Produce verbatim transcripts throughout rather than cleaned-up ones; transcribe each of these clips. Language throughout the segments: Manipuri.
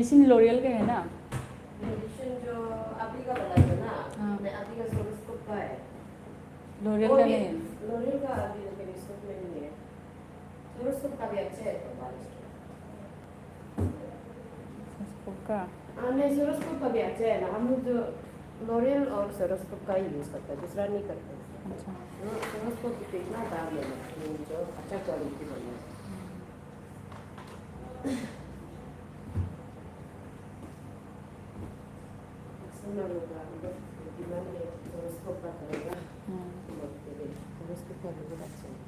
मेडिसिन लोरियल का है ना? मेडिसिन जो अभी का वाला है ना, हाँ। मैं अभी का जोरोस्कोप का है। लोरियल वो का भी नहीं है। लोरियल का अभी का केमिस्कोप में नहीं है। जोरोस्कोप का भी अच्छा है तो बारिश के। उसको का हाँ, नहीं, जोरोस्कोप का भी अच्छा है ना। हम लोग जो लोरियल और जोरोस्कोप का ही यूज़ करता है, दूसरा नहीं करता है। अच्छा। जोरोस्कोप भी तो इतना दाम है ना, जो अच्छा क्वालिटी बना है। कस्टमर लोग का डिमांड है, जोरोस्कोप का करेगा। हम्म। जोरोस्कोप का भी बहुत अच्छा है।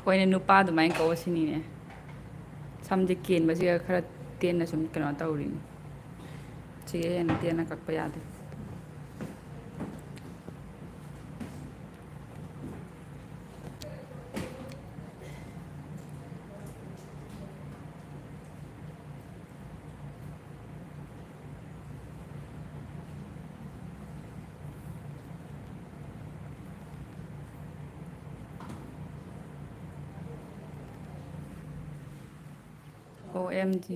ꯑꯩꯈꯣꯏꯅ ꯅꯨꯄꯥ ꯑꯗꯨꯃꯥꯏꯅ ꯀꯧꯔ ꯁꯤꯅꯤꯅꯦ꯫ ꯁꯝꯁꯦ ꯀꯦꯟꯕꯁꯤꯒ ꯈꯔ ꯇꯦꯟꯅ ꯁꯨꯝ ꯀꯩꯅꯣ ꯇꯧꯔꯤꯅꯤ꯫ ꯁꯤꯒ ꯍꯦꯟꯅ ꯇꯦꯟꯅ ꯀꯛꯄ ꯌꯥꯗꯦ꯫ M G.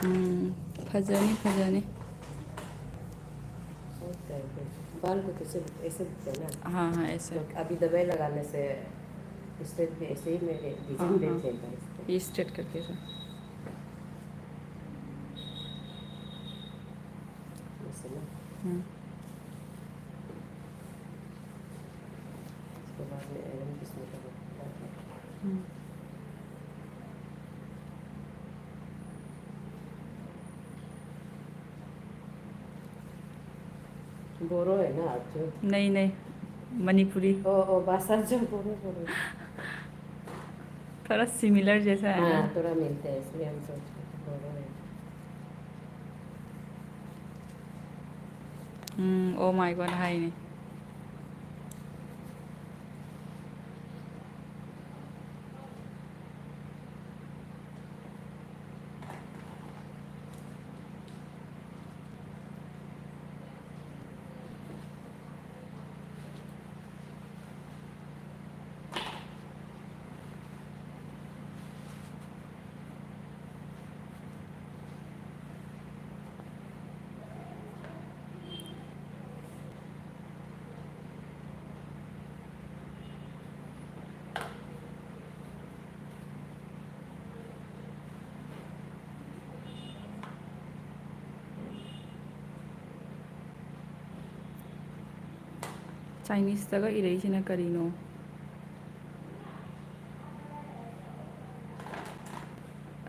ꯎꯝ, ꯐꯖꯅꯤ, ꯐꯖꯅꯤ꯫ बल्ब तो सिर्फ ऐसे दिखते हैं ना। हाँ, हाँ, ऐसे। तो अभी दवाई लगाने से स्ट्रेट भी ऐसे ही मेरे डिजाइन हाँ, भी हाँ। चेंज है इसके। ये स्ट्रेट करके ऐसे। ऐसे ना। हम्म। उसके बाद में एरन किस्म का बटन। हम्म। बोरो है ना आप जो? नहीं, नहीं, मणिपुरी। ओ, ओ, भाषा जो बोरो, बोरो। थोड़ा सिमिलर जैसा है ना? हाँ, थोड़ा मिलता है, इसलिए हम सोच रहे थे बोरो है। ꯎꯝ, ꯑꯣ ꯃꯥꯏ ꯒꯣꯗ ꯍꯥꯏꯅꯦ꯫ ꯆꯥꯏꯅꯤꯁꯇꯒ ꯏꯔꯛꯏꯁꯤꯅ ꯀꯔꯤꯅꯣ?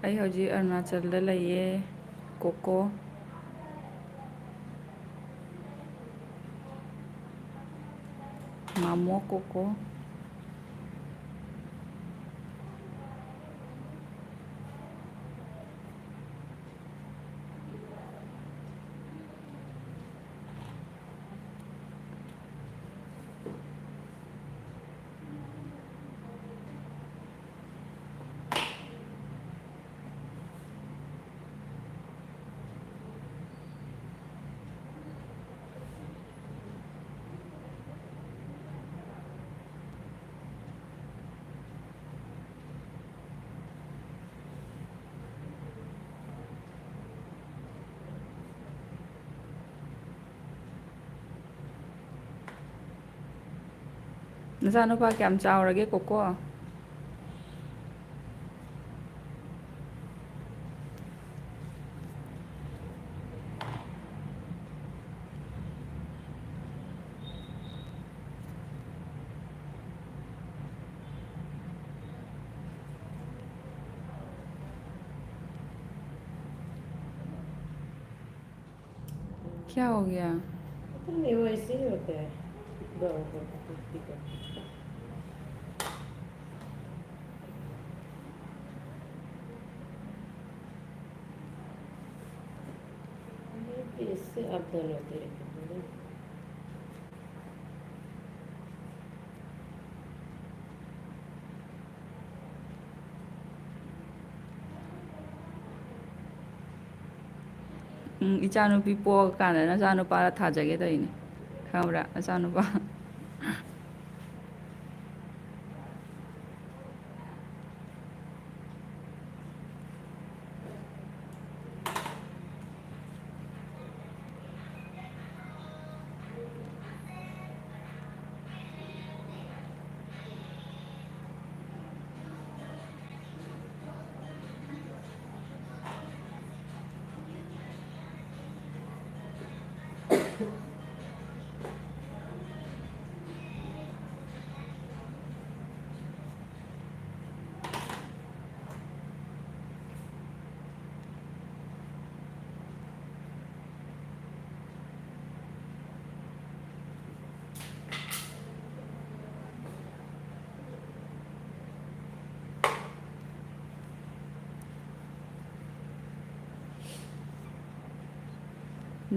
ꯑꯩ ꯍꯧꯖꯤꯛ ꯑꯔꯨꯅꯥꯆꯜꯗ ꯂꯩꯌꯦ꯫ ꯀꯣꯀꯣ꯫ ꯃꯥꯃꯣ ꯀꯣꯀꯣ꯫ ꯅꯆꯥꯅꯨꯄꯥ ꯀꯌꯥꯝ ꯆꯥꯎꯔꯒꯦ, ꯀꯣꯀꯣ? क्या हो गया? पता नहीं, वो ऐसे ही होता है। बड़ा होता है, कुछ भी करता है। ये भी इससे अप डाउन होते रहते हैं। ꯎꯝ, ꯏꯆꯥꯅꯨꯄꯤ ꯄꯣꯛꯑꯀꯥꯟꯗ ꯅꯆꯥꯅꯨꯄꯥꯗ ꯊꯥꯖꯒꯦ ꯇꯧꯔꯤꯅꯦ꯫ ꯈꯪꯕ꯭ꯔꯥ? ꯅꯆꯥꯅꯨꯄꯥ꯫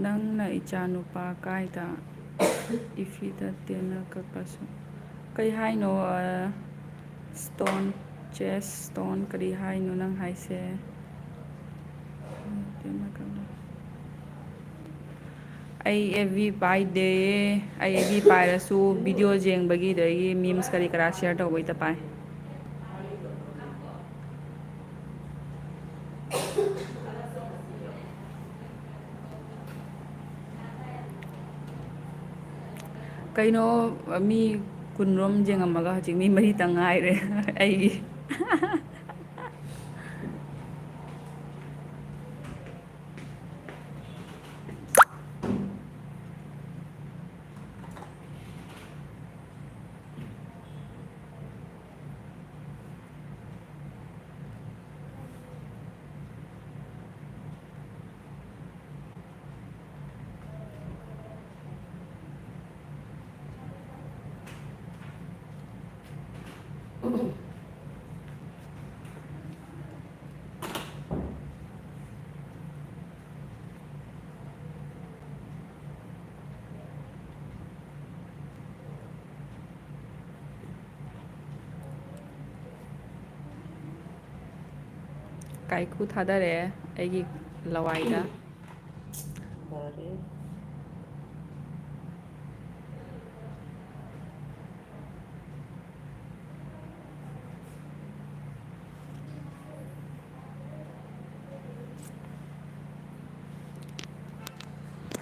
ꯅꯪꯅ ꯏꯆꯥꯅꯨꯄꯥ ꯀꯥꯏꯗ? ꯏꯐꯤꯗ ꯇꯦꯅ ꯀꯛꯀꯁꯨ꯫ ꯀꯩ ꯍꯥꯏꯅꯣ? ꯑ, stone, chest stone, ꯀꯔꯤ ꯍꯥꯏꯅꯣ ꯅꯪ ꯍꯥꯏꯁꯦ? ꯑꯩ ꯑꯦꯐ ꯕꯤ ꯄꯥꯏꯗꯦ꯫ ꯑꯩ ꯑꯦꯐ ꯕꯤ ꯄꯥꯏꯔꯁꯨ ꯚꯤꯗꯤꯑꯣ ꯌꯦꯡꯕꯒꯤ, ꯑꯗꯒꯤ memes ꯀꯔꯤ ꯀꯔꯥ share ꯇꯧꯕꯩꯗ ꯄꯥꯏ꯫ ꯀꯩꯅꯣ, ꯃꯤ ꯀꯨꯟꯔꯣꯝ ꯌꯦꯡꯉꯝꯃꯒ ꯍꯧꯖꯤꯛ ꯃꯤ ꯃꯔꯤꯇꯪ ꯉꯥꯏꯔꯦ ꯑꯩꯒꯤ꯫ ꯀꯥꯏꯀꯨ ꯊꯥꯗꯔꯦ ꯑꯩꯒꯤ ꯂꯋꯥꯏꯗ꯫ ꯐꯔꯦ꯫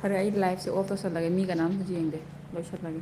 ꯐꯔꯦ, ꯑꯩ liveꯁꯦ off ꯇꯧꯁꯜꯂꯒꯦ, ꯃꯤ ꯀꯅꯥꯝꯇꯁꯨ ꯌꯦꯡꯗꯦ, ꯂꯣꯏꯁꯜꯂꯒꯦ꯫